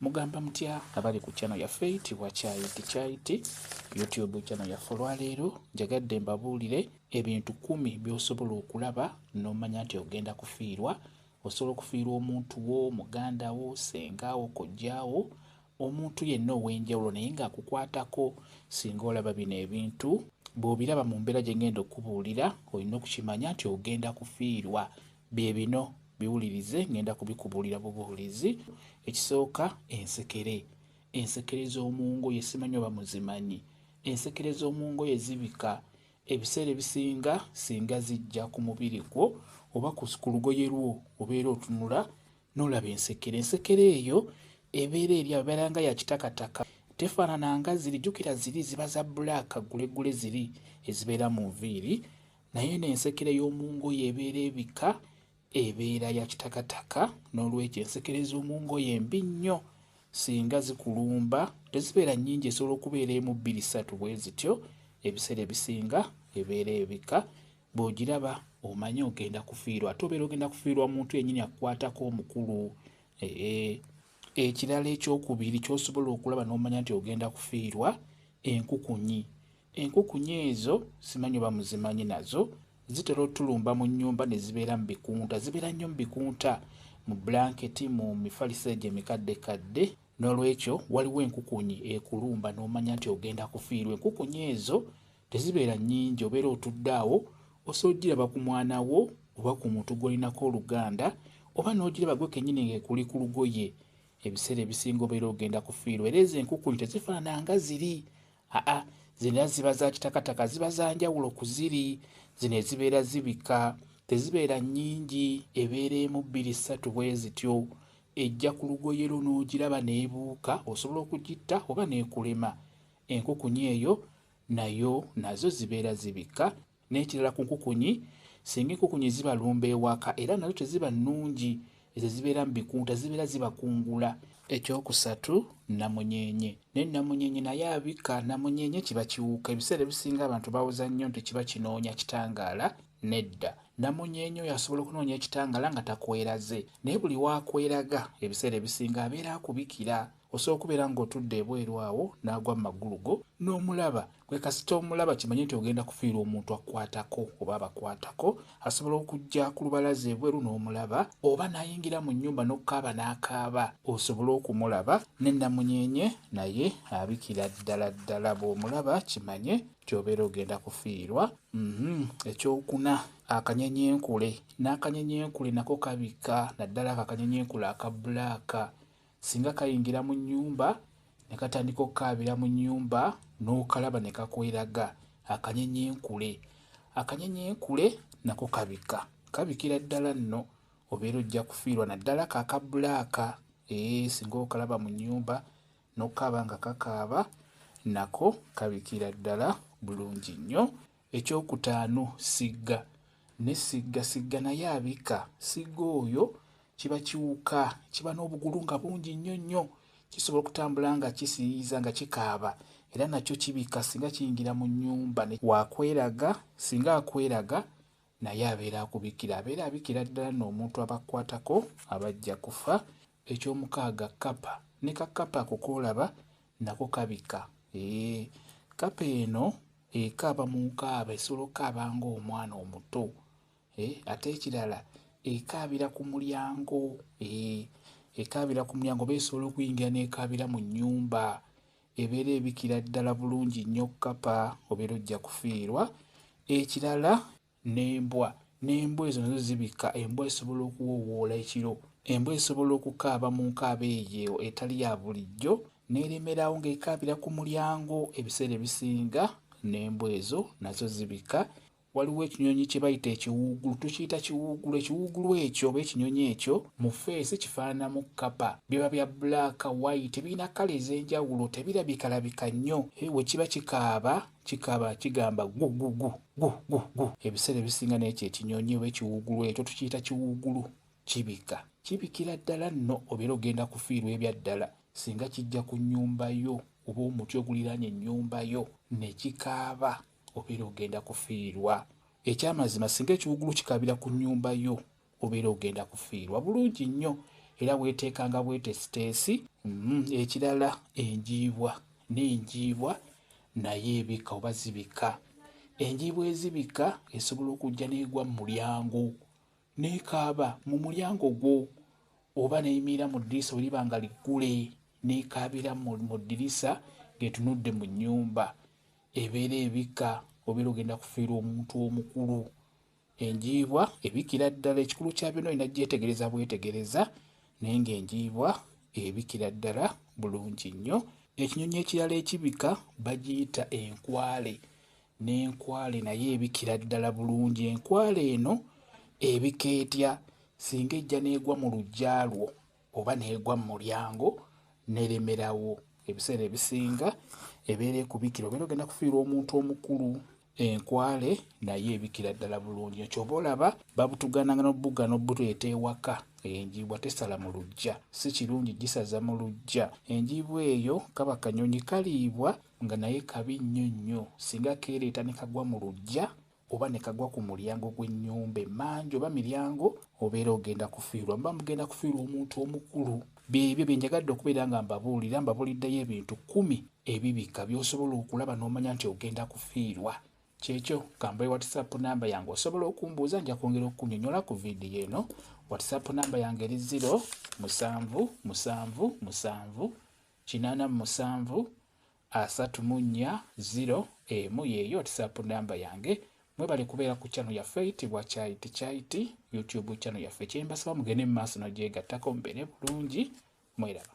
Mugamba mutya abali ku channel yaffe eyitibwa Kyayiti Kyayiti YouTube channel yaffe. Olwaleero njagadde mbabuulire ebintu 10 by'osobola okulaba n'omanya nti ogenda kufiirwa. Osobola okufiirwa omuntu wo, muganda wo, ssenga wo, kojja wo, omuntu yenna ow'enjawulo naye ng'akukwatako. Singa olaba bino ebintu, bw'obiraba mu mbeera gye ngenda okukubuulira, olina okukimanya nti ogenda kufiirwa. Bye bino biwulirize, ngenda kubikubuulira bubuulizi. Ekisooka, ensekere. Ensekere z'omu ngoye, simanyi oba muzimanyi. Ensekere z'omu ngoye zibika. Ebiseera ebisinga singa zijja ku mubiri gwo oba ku lugoye lwo, obeera otunula n'olaba ensekere. Ensekere eyo ebeera eri abeera nga ya kitakataka, tefaanana nga ziri. Jjukira ziri ziba za bbulaaka gguleggule, ziri ezibeera mu nviiri, naye n'ensekere y'omu ngoye ebeera ebika, ebeera ya kitakataka. N'olwekyo ensekere z'omu ngoye mbi nnyo, singa zikulumba tezibeera nnyingi, esobola okubeera emu, bbiri, ssatu bwe zityo. Ebiseera ebisinga ebeera ebika, bw'ogiraba omanye ogenda kufiirwa, ate obeera ogenda kufiirwa muntu yennyini akukwatako omukulu. Ekirala ekyokubiri ky'osobola okulaba n'omanya nti ogenda kufiirwa, enkukunyi. Enkukunyi ezo simanyi oba muzimanyi, nazo zitera otulumba mu nnyumba ne zibeera mu bikunta, zibeera nnyo mu bikunta, mu bulanketi, mu mifaliso egyo emikaddekadde. N'olwekyo waliwo enkukunyi ekulumba n'omanya nti ogenda kufiirwa. Enkukunyi ezo tezibeera nnyingi, obeera otudde awo osobola ogiraba ku mwana wo oba ku muntu gw'olinako oluganda, oba n'ogiraba gwe kennyini ng'ekuli ku lugoye. Ebiseera ebisinga obeera ogenda kufiirwa. Era ezo enkukunyi tezifaanana nga ziri, aa, zino era ziba za kitakataka, ziba za njawulo ku ziri. Zino ezibeera zibika tezibeera nnyingi, ebeera emu, bbiri, ssatu bwe zityo. Ejja ku lugoye lwo n'ogiraba n'ebuuka, osobola okugitta oba n'ekulema. Enkukunyi eyo nayo nazo zibeera zibika. N'ekirala ku nkukunyi, singa enkukunyi zibalumba ewaka, era nazo teziba nnungi, ezo zibeera mu bikunta, zibeera zibakungula. Ekyokusatu, nnamunyenye. Naye nnamunyenye naye abika. Nnamunyenye kiba kiwuka. Ebiseera ebisinga abantu bawoza nnyo nti kiba kinoonya kitangaala. Nedda, nnamunyenye oyo asobola okunoonya ekitangaala nga takweraze, naye buli waakweraga ebiseera ebisinga abeera akubikira. Osobola okubeera ng'otudde ebweru awo n'agwa mu magulu go n'omulaba. Gwe kasita omulaba kimanye nti ogenda kufiirwa omuntu akukwatako oba abakwatako. Asobola okujja ku lubalaza ebweru n'omulaba, oba n'ayingira mu nnyumba n'okukaaba n'akaaba osobole okumulaba. Ne nnamunyenye naye abikira ddala ddala, bw'omulaba kimanye nti obeera ogenda kufiirwa. Ekyokuna, akanyenyenkule. N'akanyenyenkule nako kabika, naddala ako akanyenyenkule aka bbulaaka. Singa kayingira mu nnyumba ne katandika okukaabira mu nnyumba n'okalaba ne kakweraga, akanyenyenkule. Akanyenyenkule nako kabika, kabikira ddala nno, obeera ojja kufiirwa, naddala ako aka bbulaaka. Singa okalaba mu nnyumba n'okukaaba nga kakaaba, nako kabikira ddala bulungi nnyo. Ekyokutaano, ssigga. Ne ssigga, ssigga naye abika. Ssigga oyo kiba kiwuka, kiba n'obugulu nga bungi nnyo nnyo, kisobola okutambula nga kisiiyiza nga kikaaba, era nakyo kibika singa kiyingira mu nnyumba. Waakweraga, singa akweraga naye abeera akubikira, abeera abikira ddala nno omuntu abakukwatako aba ajja kufa. Ekyomukaaga, kkapa. Ne kakkapa ako k'olaba nako kabika. Kkapa eno ekaaba mu nkaaba, esobola okukaaba ng'omwana omuto. Ate ekirala ekaabira ku mulyango, ekaabira ku mulyango oba esobola okuyingira n'ekaabira mu nnyumba. Ebeera ebikira ddala bulungi nnyo kkapa, obeera ojja kufiirwa. Ekirala n'embwa, n'embwa ezo nazo zibika. Embwa esobola okuwowoola ekiro, embwa esobola okukaaba mu nkaaba eyo etali ya bulijjo n'eremerawo ng'ekaabira ku mulyango. Ebiseera ebisinga n'embwa ezo nazo zibika. Waliwo ekinyonyi kye bayita ekiwuugulu, tukiyita kiwuugulu. Ekiwuugulu ekyo oba ekinyonyi ekyo mu feesi kifaananamu kkapa, biba bya bbulaaka, wayiti, birina kkala ez'enjawulo, tebirabikalabika nnyo. We kiba kikaaba, kikaaba kigamba gu gu gu gu gu gu. Ebiseera ebisinga n'ekyo ekinyonyi oba ekiwuugulu ekyo tukiyita kiwuugulu, kibika. Kibikira ddala nno, obeera ogenda kufiirwa ebya ddala singa kijja ku nnyumba yo oba omuti oguliraanye ennyumba yo ne kikaaba, obeera ogenda kufiirwa. Ekyamazima singa ekiwuugulu kikaabira ku nnyumba yo, obeera ogenda kufiirwa bulungi nnyo. Era weeteekanga bwetesiteesi. Ekirala enjiibwa, n'enjiibwa naye ebika oba zibika. Enjiibwa ezibika esobola okujja n'egwa mu mulyango n'ekaaba mu mulyango gwo, oba n'eyimirira mu ddirisa bwe liba nga liggule n'ekaabira mu ddirisa ng'etunudde mu nnyumba. Ebeera ebika, obeera ogenda kufiirwa omuntu omukulu. Enjiibwa ebikira ddala, ekikulu kya byonna olina gyetegereza bwetegereza, naye ng'enjiibwa ebikira ddala bulungi nnyo. Ekinyonyi ekirala ekibika bagiyita enkwale, n'enkwale naye ebikira ddala bulungi. Enkwale eno ebika etya? Singa ejja n'egwa mu luggya lwo oba n'egwa mu mulyango n'eremerawo, ebiseera ebisinga ebeera ekubikira, obeera ogenda kufiirwa omuntu omukulu. Enkwale naye ebikira ddala bulungi. Ky'oba olaba babutugananga n'obubuga n'obuleeta ewaka. Enjiibwa tesala mu luggya, si kirungi gisaza mu luggya. Enjiibwa eyo kaba kanyonyi kaliibwa nga naye kabi nnyo nnyo. Singa keereeta ne kagwa mu luggya oba ne kagwa ku mulyango gw'ennyumba emmanju oba miryango, obeera ogenda kufiirwa, muba mugenda kufiirwa omuntu omukulu. Byebyo bye njagadde okubeera nga mbabuulira. Mbabuuliddeyo ebintu 10 ebibika by'osobola okulaba n'omanya nti ogenda kufiirwa. Kyekyo, kambawe WhatsApp namba yange, osobola okumbuuza, nja kwongera okukunnyonnyola ku vidiyo eno. WhatsApp namba yange eri 0 7 7 7 87 34 0 1, yeeyo WhatsApp namba yange. Mwebale kubeera ku channel yaffe eyitibwa Kyayiti Kyayiti, YouTube channel yaffe. Kyembasaba mugende mu maaso n'ogyegattako, mubeere bulungi, mweraba.